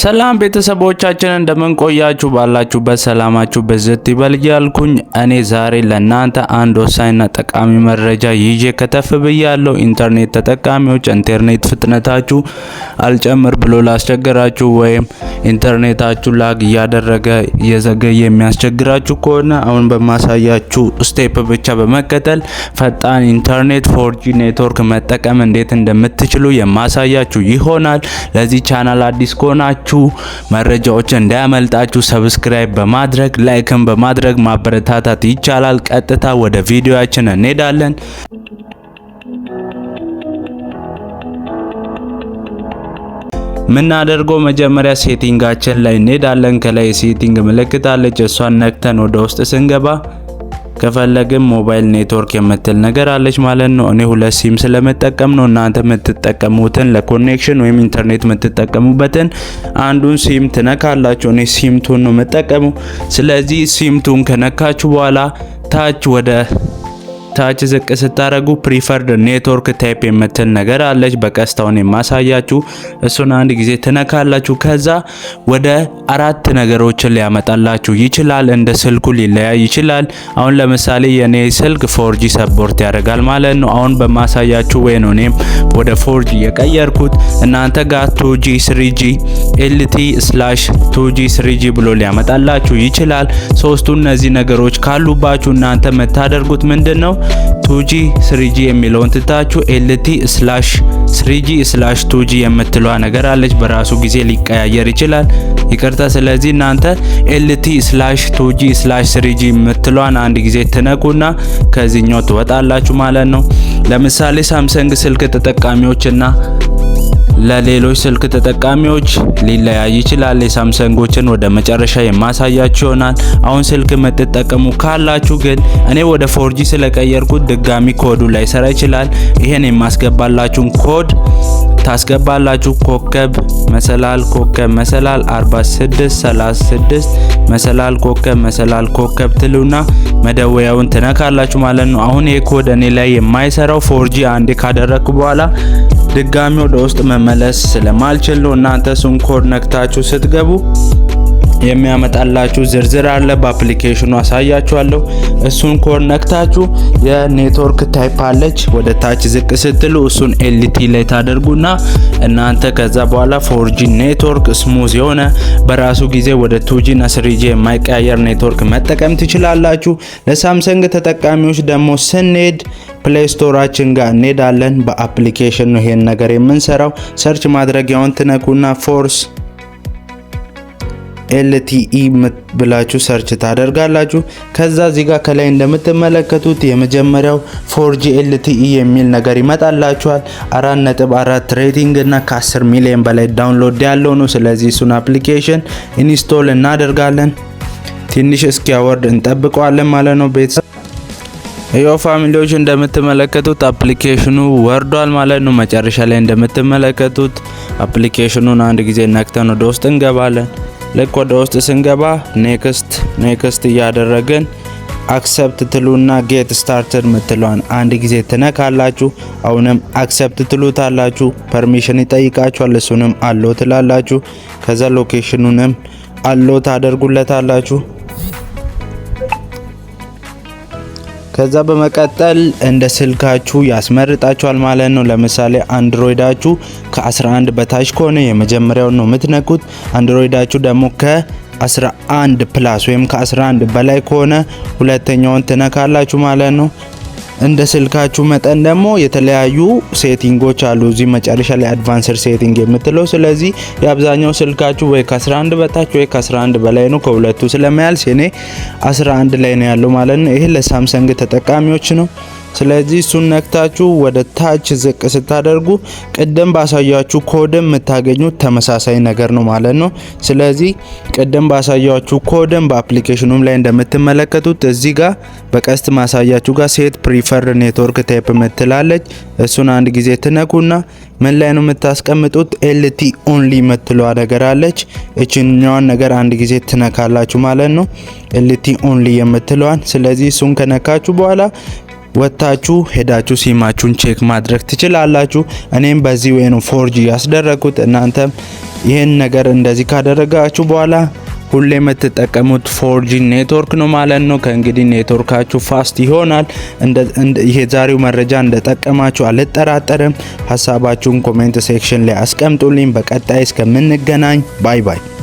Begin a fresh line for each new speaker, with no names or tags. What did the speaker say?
ሰላም ቤተሰቦቻችን፣ እንደምን ቆያችሁ? ባላችሁበት ሰላማችሁ ብዝት ይበል እያልኩኝ እኔ ዛሬ ለእናንተ አንድ ወሳኝና ጠቃሚ መረጃ ይዤ ከተፍ ብያለሁ። ኢንተርኔት ተጠቃሚዎች፣ ኢንተርኔት ፍጥነታችሁ አልጨምር ብሎ ላስቸገራችሁ ወይም ኢንተርኔታችሁ lag እያደረገ እየዘገየ የሚያስቸግራችሁ ከሆነ አሁን በማሳያችሁ step ብቻ በመከተል ፈጣን ኢንተርኔት 4G ኔትወርክ መጠቀም እንዴት እንደምትችሉ የማሳያችሁ ይሆናል። ለዚህ ቻናል አዲስ ከሆናችሁ መረጃዎች እንዳያመልጣችሁ subscribe በማድረግ፣ like ን በማድረግ ማበረታታት ይቻላል። ቀጥታ ወደ ቪዲዮአችን እንሄዳለን። ምናደርገው መጀመሪያ setting ኣችን ላይ እንሄዳለን። ከላይ setting ምልክት አለች። እሷን ነክተን ወደ ውስጥ ስንገባ ከፈለግን mobile network የምትል ነገር አለች ማለት ነው። እኔ ሁለት ሲም ስለምጠቀም ነው። እናንተ የምትጠቀሙትን ለ connection ወይም ኢንተርኔት የምትጠቀሙበትን አንዱን ሲም ትነካላችሁ። እኔ SIM 2 ን ነው የምጠቀመው። ስለዚህ SIM 2 ን ከነካችሁ በኋላ ታች ወደ ታች ዝቅ ስታደርጉ preferred network type የምትል ነገር አለች። በቀስታውን የማሳያችሁ እሱን አንድ ጊዜ ትነካላችሁ። ከዛ ወደ አራት ነገሮችን ሊያመጣላችሁ ይችላል። እንደ ስልኩ ሊለያይ ይችላል። አሁን ለምሳሌ የኔ ስልክ 4G support ያደርጋል ማለት ነው። አሁን በማሳያችሁ ወይ ነው እኔም ወደ 4G የቀየርኩት። እናንተ ጋር 2G፣ 3G፣ LTE/2G፣ 3G ብሎ ሊያመጣላችሁ ይችላል። ሶስቱ እነዚህ ነገሮች ካሉባችሁ እናንተ የምታደርጉት ምንድን ነው? 2G፣ 3G የሚለውን ትታችሁ LTE/3G/2G የምትለዋ ነገር አለች። በራሱ ጊዜ ሊቀያየር ይችላል። ይቅርታ። ስለዚህ እናንተ LTE/2G/3G የምትለዋን አንድ ጊዜ ትነኩና ከዚህኛው ትወጣላችሁ ማለት ነው። ለምሳሌ ሳምሰንግ ስልክ ተጠቃሚዎችና ለሌሎች ስልክ ተጠቃሚዎች ሊለያይ ይችላል። የሳምሰንጎችን ወደ መጨረሻ የማሳያችሁ ይሆናል። አሁን ስልክ የምትጠቀሙ ካላችሁ ግን እኔ ወደ 4G ስለቀየርኩት ድጋሚ ኮዱ ላይሰራ ይችላል። ይሄን የማስገባላችሁን ኮድ ታስገባላችሁ። ኮከብ መሰላል ኮከብ መሰላል 46 36 መሰላል ኮከብ መሰላል ኮከብ ትሉና መደወያውን ትነካላችሁ ማለት ነው። አሁን ይሄ ኮድ እኔ ላይ የማይሰራው 4G አንዴ ካደረግኩ በኋላ ድጋሚ ወደ ውስጥ መመለስ ስለማልችል ነው። እናንተ እሱን ኮድ ነክታችሁ ስትገቡ የሚያመጣላችሁ ዝርዝር አለ። በ application ኑ አሳያችኋለሁ። እሱን ኮድ ነክታችሁ የ network type አለች። ወደ ታች ዝቅ ስትሉ እሱን LTE ላይ ታደርጉና እናንተ ከዛ በኋላ 4G network smooth የሆነ በራሱ ጊዜ ወደ 2G እና 3G የማይቀያየር ኔትወርክ መጠቀም ትችላላችሁ። ለሳምሰንግ ተጠቃሚዎች ደግሞ ስንሄድ Play Store ኣችን ጋር እንሄዳለን። በ application ነው ይሄን ነገር የምንሰራው። Search ማድረጊያውን ትነኩና Force LTE ብላችሁ search ታደርጋላችሁ። ከዛ እዚህ ጋር ከላይ እንደምትመለከቱት የመጀመሪያው 4G LTE የሚል ነገር ይመጣላችኋል። 4.4 rating እና ከ10 ሚሊዮን በላይ download ያለው ነው። ስለዚህ እሱን application install እናደርጋለን። ትንሽ እስኪያወርድ እንጠብቀዋለን ማለት ነው። ቤተሰብ፣ ያው family ዎች፣ እንደምትመለከቱት application ኑ ወርዷል ማለት ነው። መጨረሻ ላይ እንደምትመለከቱት application ኑን አንድ ጊዜ ነክተን ወደ ውስጥ እንገባለን። ልክ ወደ ውስጥ ስንገባ next next እያደረግን accept ትሉና get started ምትለዋን አንድ ጊዜ ትነካላችሁ። አሁንም accept ትሉታላችሁ። Permission ይጠይቃችኋል። እሱንም allow ትላላችሁ። ከዛ location ኑንም allow ታደርጉለታላችሁ። ከዛ በመቀጠል እንደ ስልካችሁ ያስመርጣችኋል ማለት ነው። ለምሳሌ አንድሮይዳችሁ ከ11 በታች ከሆነ የመጀመሪያውን ነው የምትነኩት። አንድሮይዳችሁ ደግሞ ከ11 plus ወይም ከ11 በላይ ከሆነ ሁለተኛውን ትነካላችሁ ማለት ነው። እንደ ስልካችሁ መጠን ደግሞ የተለያዩ setting ኦች አሉ እዚህ መጨረሻ ላይ advanced setting የምትለው። ስለዚህ የአብዛኛው ስልካችሁ ወይ ከ11 በታች ወይ ከ11 በላይ ነው። ከሁለቱ ስለማያልፍ የኔ 11 ላይ ነው ያለው ማለት ነው። ይሄ ለሳምሰንግ ተጠቃሚዎች ነው። ስለዚህ እሱን ነክታችሁ ወደ ታች ዝቅ ስታደርጉ ቅድም ባሳያችሁ ኮድም የምታገኙት ተመሳሳይ ነገር ነው ማለት ነው። ስለዚህ ቅድም ባሳያችሁ ኮድም በ application ኑም ላይ እንደምትመለከቱት እዚህ ጋር በቀስት ማሳያችሁ ጋር set preferred network type ምትላለች። እሱን አንድ ጊዜ ትነኩና ምን ላይ ነው የምታስቀምጡት? LTE only የምትለዋ ነገር አለች። እችኛዋን ነገር አንድ ጊዜ ትነካላችሁ ማለት ነው። LTE only የምትለዋን። ስለዚህ እሱን ከነካችሁ በኋላ ወጥታችሁ ሄዳችሁ ሲማችሁን check ማድረግ ትችላላችሁ። እኔም በዚህ way ነው 4G ያስደረግኩት። እናንተም ይህን ነገር እንደዚህ ካደረጋችሁ በኋላ ሁሌ የምትጠቀሙት 4G network ነው ማለት ነው። ከእንግዲህ ኔትወርካችሁ fast ይሆናል። ይሄ ዛሬው መረጃ እንደጠቀማችሁ አልጠራጠርም። ሀሳባችሁን comment section ላይ አስቀምጡልኝ። በቀጣይ እስከምንገናኝ bye bye።